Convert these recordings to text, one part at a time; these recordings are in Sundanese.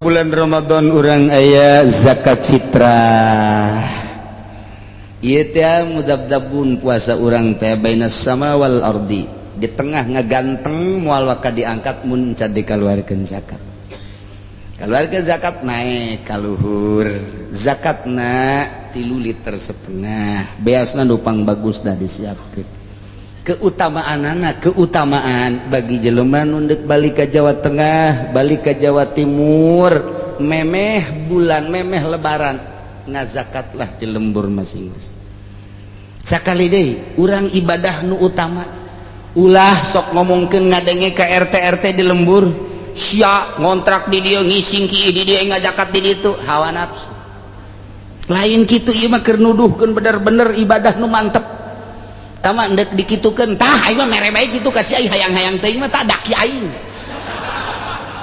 Bulan Ramadan urang aya zakat fitrah. Ieu teh mudabdabun puasa urang teh bainas sama wal ardi, di tengah ngaganteng, moal waka diangkat mun can dikaluarkeun zakat. Kaluarkeun zakat naik ka luhur. Zakatna 3,5 liter. Beasna nu pang bagus dah disiapkeun. Keutamaan anak, keutamaan bagi jelema nu deuk balik ke Jawa Tengah, balik ke Jawa Timur, memeh bulan, memeh Lebaran, ngazakatlah di lembur masing-masing. Sakali deui, urang ibadah nu utama ulah sok ngomongkeun, ngadenge ke RT RT di lembur, sia ngontrak di dieu, ngising ki di dieu, ngazakat di ditu, hawa nafsu. Lain kitu, ieu mah keur nuduhkeun bener-bener ibadah nu mantep. Tama ndek dikitukeun tah, aing mah mere bae kitu ka si aing, hayang-hayang teuing mah tah daki aing.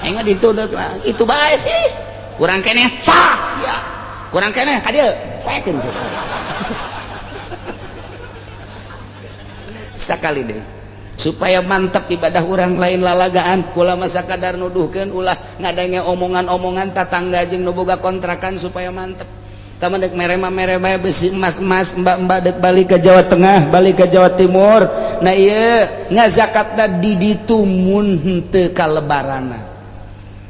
Aing mah ditu deuk lah. Itu bae sih. Kurang keneh tah sia. Kurang keneh ka dieu. Poekeun. Sakali deui supaya mantap ibadah orang, lain lalagaan. Kula masa kadar nuduhkeun, ulah ngadenge omongan-omongan tatangga jeung nu boga kontrakan, supaya mantep. Tama dek mere mah mere bae, besi emas-emas, mbak-mbak dek balik ke Jawa Tengah, balik ke Jawa Timur. Nah, ieu ngazakatna di ditu mun henteu kalebarana.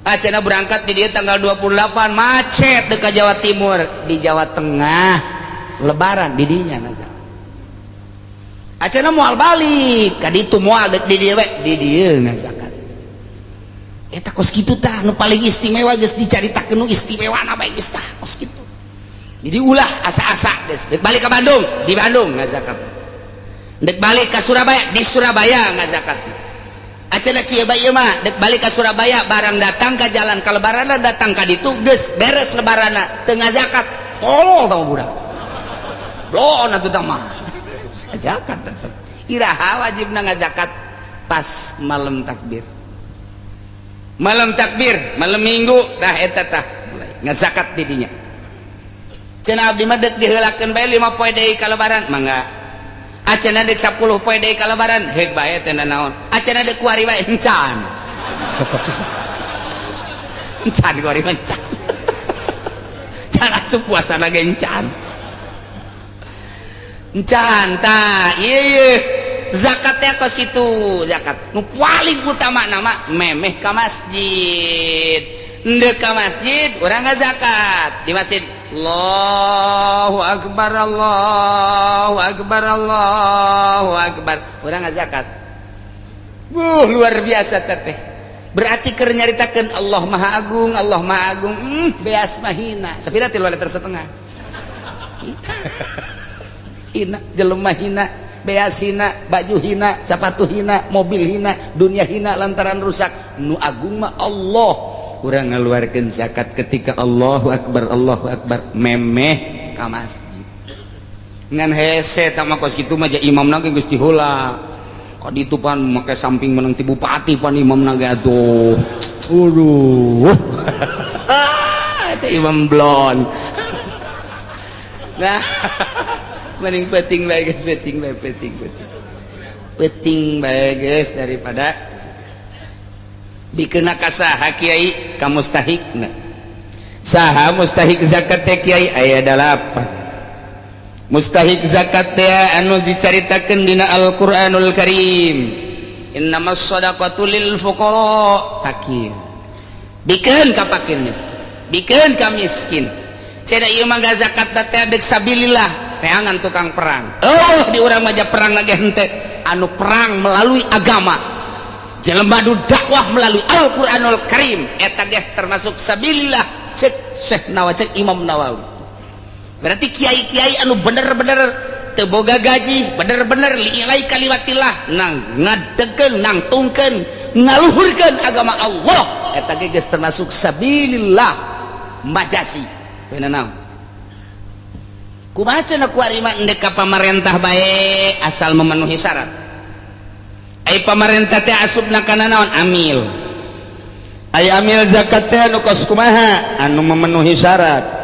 Acana berangkat di dieu tanggal 28, macet dek ke Jawa Timur, di Jawa Tengah Lebaran di dinya ngazakat. Acana moal balik ka ditu, moal, dek di dieu we, di dieu ngazakat. Eta kos kitu tah nu paling istimewa. Geus dicaritakeun nu istimewana bae geus tah kos kitu. Jadi ulah asa-asa geus dek balik ke Bandung, di Bandung ngazakat. Dek balik ke Surabaya, di Surabaya ngazakat. Acana kieu bae ieu mah, dek balik ke Surabaya, barang datang ke jalan ka Lebaranna, datang ka ditu geus beres Lebaranna, teu ngazakat, tolol tah budak. Bloon atuh tah mah. Zakat tetep. Iraha wajibna ngazakat? Pas malam takbir. Malam takbir, malam Minggu tah, eta tah mulai ngazakat di dinya. Cenah abdi mah dek diheulakeun bae 5 poe deui ka Lebaran, mangga. Acenah dek 10 poe deui ka Lebaran, heug bae teh naon. Acenah dek kuari bae, encan. Encan kuari mah encan. Can asup puasa ge encan. Encan tah, ieu ieu zakat teh kos kitu, zakat. Nu paling utama nama memeh ka masjid. Ndek ka masjid urang ngazakat di masjid. Allahu akbar, Allahu akbar, Allahu akbar. Urang ngazakat. Wuh, luar biasa teteh. Berarti keur nyaritakeun Allah Maha Agung, Allah Maha Agung. Beas mah hina. Sapira 3,5 liter. Hina, jelema hina, beas hina, baju hina, sepatu hina, mobil hina, dunia hina lantaran rusak. Nu agung mah Allah. Urang ngeluarkan zakat ketika Allahu akbar, Allahu akbar, memeh ka masjid. Ngan hese tah mah kos kitu mah, ja imamna ge geus diheula ka ditu pan, make samping menang ti bupati pan imamna ge atuh. Aduh, eta imam blon. Nah, mending penting bae geus, penting bae, penting, penting, penting bae geus daripada dikena. Ka saha, Kiai, ka mustahikna? Saha mustahik zakat teh, Kiai? Aya dalapan mustahik zakat teh anu dicaritakeun dina Al-Qur'anul Karim. Innamas shadaqatu lil fuqara, fakir. Bikeun ka fakir miskin, bikeun ka miskin. Cenah ieu mah zakat teh dek sabilillah, teangan tukang perang. Oh, di urang mah perang lagi henteu, anu perang melalui agama, jelema nu dakwah melalui Al-Qur'anul Karim, eta ge termasuk sabilillah, cek Syekh Nawawi, cek Imam Nawawi. Berarti kiai-kiai anu bener-bener teu boga gaji, bener-bener li'ilai kalimatillah, nang ngadegkeun, nangtungkeun, ngaluhurkeun agama Allah, eta ge geus termasuk sabilillah majasi. Teu naon, kumaha cenah kuari mah, endek ka pamarentah bae asal memenuhi syarat. Ai pamarentah teh asupna kana naon? Amil. Ai amil zakat teh anu kos kumaha? Anu memenuhi syarat.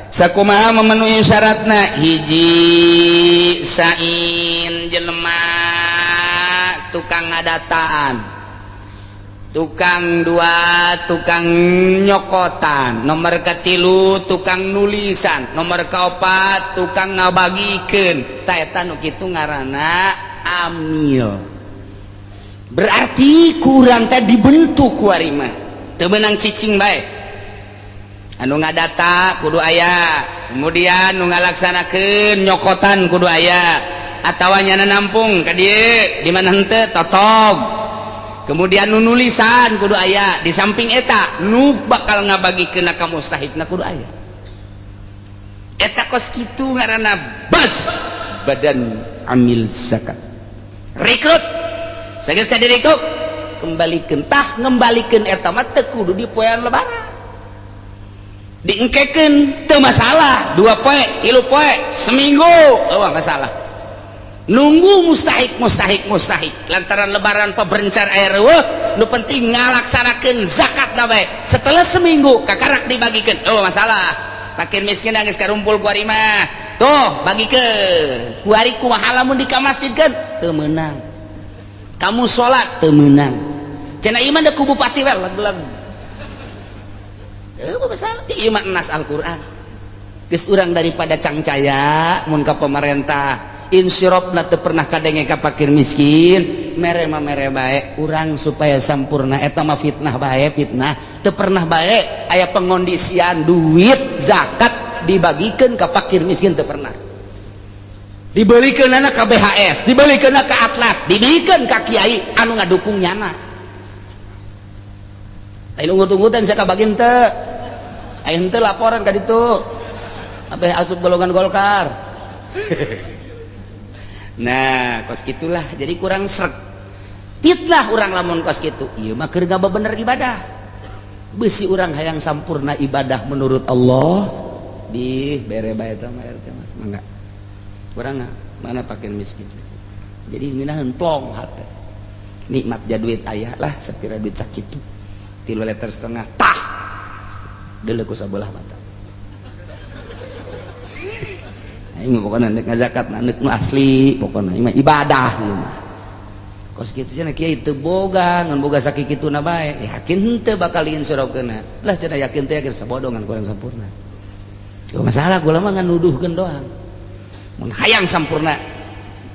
Sakumaha memenuhi syaratna? Hiji, sain jelema tukang ngadataan. Tukang dua tukang nyokotan, nomor katilu tukang nulisan, nomor kaopat tukang ngabagikeun. Ta eta nu kitu ngaranna amil. Berarti kurang teh dibentuk kuari mah. Teu meunang cicing bae. Anu ngadata kudu aya, kemudian nu ngalaksanakeun nyokotan kudu aya, atawa nyana nampung ka dieu di mana henteu totog. Kemudian nu nulisan kudu aya, di samping eta nu bakal ngabagikeun ka mustahikna kudu aya. Eta kos kitu ngaranna bas badan amil zakat. Rekrut sageus teh direkrut kembalikeun, tah ngembalikeun eta mah teu kudu di poean lebaran. Diengkekeun teu masalah, 2 poe, 3 poe, seminggu eueuh masalah. Nunggu mustahik mustahik mustahik lantaran lebaran peberencar air eueuh, nu penting ngalaksanakeun zakat na bae. Setelah seminggu kakarak dibagikeun, eueuh masalah. Fakir miskin geus karumpul kuari mah, tuh bagikeun. Kuari kumaha lamun dikamasjidkeun teu meunang. Kamu salat teu meunang. Cenah ieu mah ku bupati we leg-leg. Eueuh masalah ieu mah nas Al-Qur'an. Geus urang daripada cangcaya mun ka pemerintah insirobna teu pernah kadenge ka fakir miskin, mere mah mere bae urang supaya sampurna eta mah fitnah bae, fitnah teu pernah bae aya pengondisian duit zakat dibagikeun ka fakir miskin teu pernah. Dibelikeunana ka BHS, dibelikeunna ka Atlas, dibelikeun ka kiai anu ngadukung nyana. Lain ungut-ungutan sia kabagin teu. Aya henteu laporan ka ditu. Abeh asup golongan Golkar. Nah, kos gitulah jadi kurang sreg. Fitnah urang lamun kos kitu. Ieu mah keur bener ibadah. Besi urang hayang sampurna ibadah menurut Allah di bere bae eta mah RT mah mangga. Urang mana fakir miskin. Jadi ngeunaheun plong hate. Nikmat ja duit aya lah sapira duit sakitu. 3,5 liter tah. Deuleu ku sabelah mata. Aing pokona nek ngazakat nek nu asli pokona ieu mah ibadah ieu mah. Kos kitu cenah kiai teu boga ngan boga sakikituna bae. Yakin henteu bakal diinsyarofkeunna. Lah cenah yakin teh yakin sabodongan kurang sampurna. Teu masalah kula mah ngan nuduhkeun doang. Mun hayang sampurna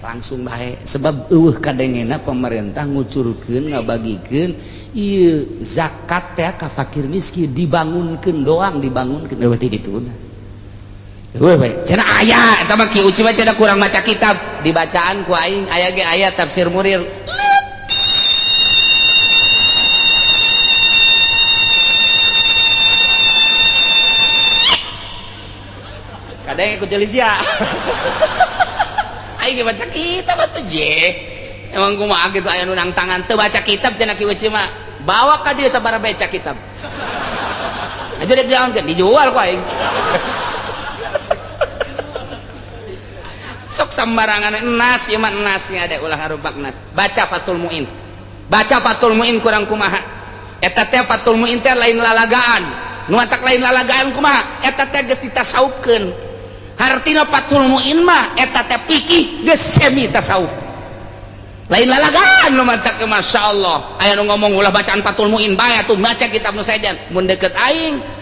langsung bae sebab eueuh kadengena pemerintah ngucurkeun ngabagikeun ieu zakat teh ka fakir miskin dibangunkeun doang dibangunkeun eueuh ti dituna. Eueuh we cenah aya eta mah Ki Uci mah cenah kurang maca kitab dibacaan ku aing aya ge aya tafsir murir. Kadang ikut jelisia. Aing ge baca kitab atuh je. Emang kumaha kitu aya nu nang tangan teu baca kitab cenah Ki Uci mah. Bawa ka dieu sabaraha baca kitab. Aja dek diaonkeun dijual ku aing. Sok sembarangan nas ieu mah nasnya ada ulah harupak nas. Baca Fathul Muin. Baca Fathul Muin kurang kumaha. Eta teh Fathul Muin teh lain lalagaan. Nu matak lain lalagaan kumaha? Eta teh geus ditasawufkeun. Hartina Fathul Muin mah eta teh fikih geus semi tasawuf. Lain lalagaan nu matak ke masyaallah. Aya nu ngomong ulah bacaan Fathul Muin bae atuh maca kitab nu sejen. Mun deket aing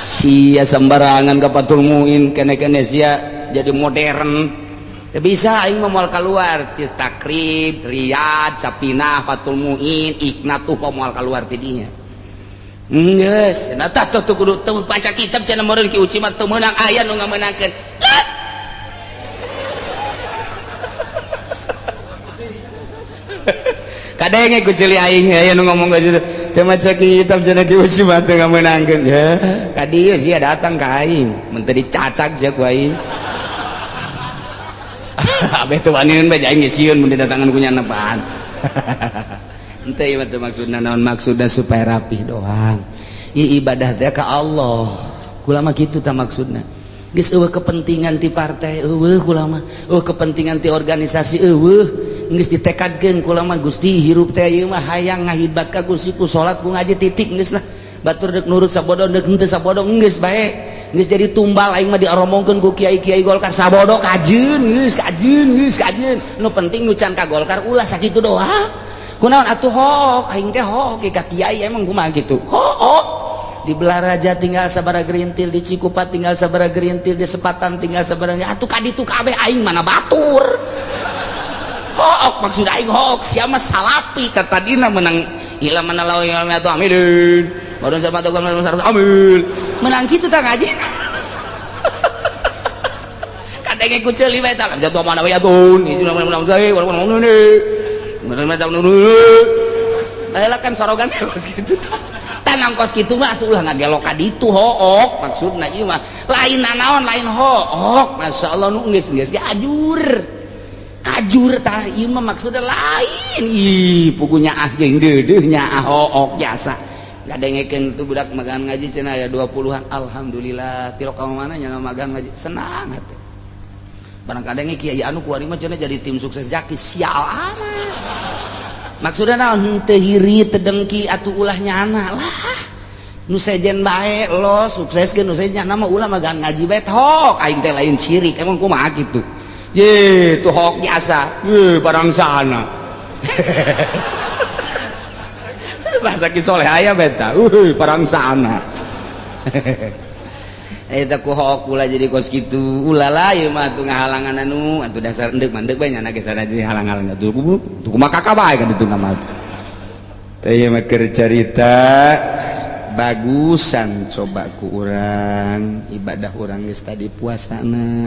sia sembarangan ke Fathul Muin kene-kene sia jadi modern. Ya bisa aing mah moal keluar ti Takrib, Riyad, Sapinah, Fathul Muin, Iknatuh moal keluar ti dinya. Geus, nah tah tuh kudu teu baca kitab cenah meureun Ki Uci mah teu meunang aya nu ngamenangkeun. Kadenge ku ceuli aing aya nu ngomong ka situ. Teu maca kitab cenah Ki Uci mah teu ngamenangkeun. Ya, ka dieu sia datang ka aing, mun teu dicacag sia ku aing. Abeh teu waniun bae aing geus sieun mun didatangan ku nyana apaan. Henteu ieu mah teu maksudna naon, maksudna supaya rapih doang. Ieu ibadah teh ka Allah. Kula mah kitu tah maksudna. Geus eueuh kepentingan ti partai eueuh kula mah, eueuh kepentingan ti organisasi eueuh. Geus ditekadkeun kula mah Gusti hirup teh ieu mah hayang ngahibat ka Gusti ku salat ku ngaji titik geus lah. Batur deuk nurut sabodo deuk henteu sabodo geus bae. Geus jadi tumbal aing mah dioromongkeun ku kiai-kiai Golkar sabodo kajeun, geus kajeun, geus kajeun. Nu penting nu can ka Golkar ulah, sakitu doang. Kunaon atuh hook aing teh, hook ka kiai emang kumaha kitu. Hook di Balaraja tinggal sabara gerintil, di Cikupa tinggal sabara gerintil, di Sepatan tinggal sabara, atuh ka ditu kabeh aing mana batur. Hook maksud aing, hook sia mah salapi tadina menang ila mana lawan atuh amilin. Baru sama tuh amil. Menang kitu tah ngaji. Kadenge ku ceuli bae tah jatuh mana we atuh. Itu menang gawe mana kan sorogan kos gitu, tanam kos gitu mah atuh ulah ngagelok ka ditu. Hook maksudna ieu mah lain nanaon, lain hook. Masya Allah, nu geus geus ge ajur ajur tah ieu mah maksudna lain. Ih, pugunya ah jeung deudeuh nya hook jasa ngadengekeun tuh budak magang ngaji cenah aya 20-an. Alhamdulillah, tilok ka mana nya magang ngaji senang hati. Barang kadangnya kiai anu kuari mah cenah jadi tim sukses Jaki. Sial amat, maksudnya naon? Henteu hiri, teu dengki atuh, ulah nyana lah nu sejen bae lo sukses ge nu sejen mah ulah magang ngaji bae. Hok aing teh lain syirik, emang kumaha kitu ye tuh hok biasa ye barang sana bahasa Ki Soleh aya beta parang sana. Eta ku hook ulah jadi kos kitu, ulah lah ieu mah atuh ngahalangan anu atuh dasar endek mandek bae nyana ge sanajan halang-halang atuh tuh kumaha kakak bae kan ditu nama teh. Ieu mah keur carita bagusan. Coba ku urang ibadah urang geus tadi puasana,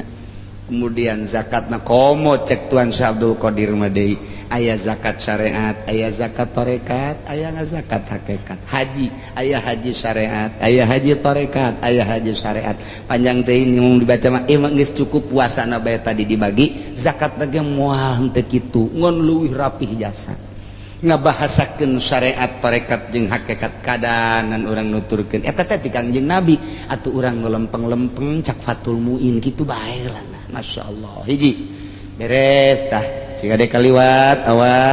kemudian zakatna. Komo cek Tuan Syekh Abdul Qadir mah deui aya zakat syariat, aya zakat tarekat, aya zakat hakikat. Haji aya haji syariat, aya haji tarekat, aya haji syariat. Panjang teh ini mau dibaca mah. Emang geus cukup puasana bae tadi dibagi zakat ge moal henteu kitu, ngon leuwih rapih jasa ngabahasakeun syariat, tarekat jeung hakikat. Kadanan urang nuturkeun eta teh ti Kangjeng Nabi atuh urang ngelempeng-lempeng cak Fatul Muin kitu bae lah. Masya Allah, hiji beres tah. Jika kaliwat awal.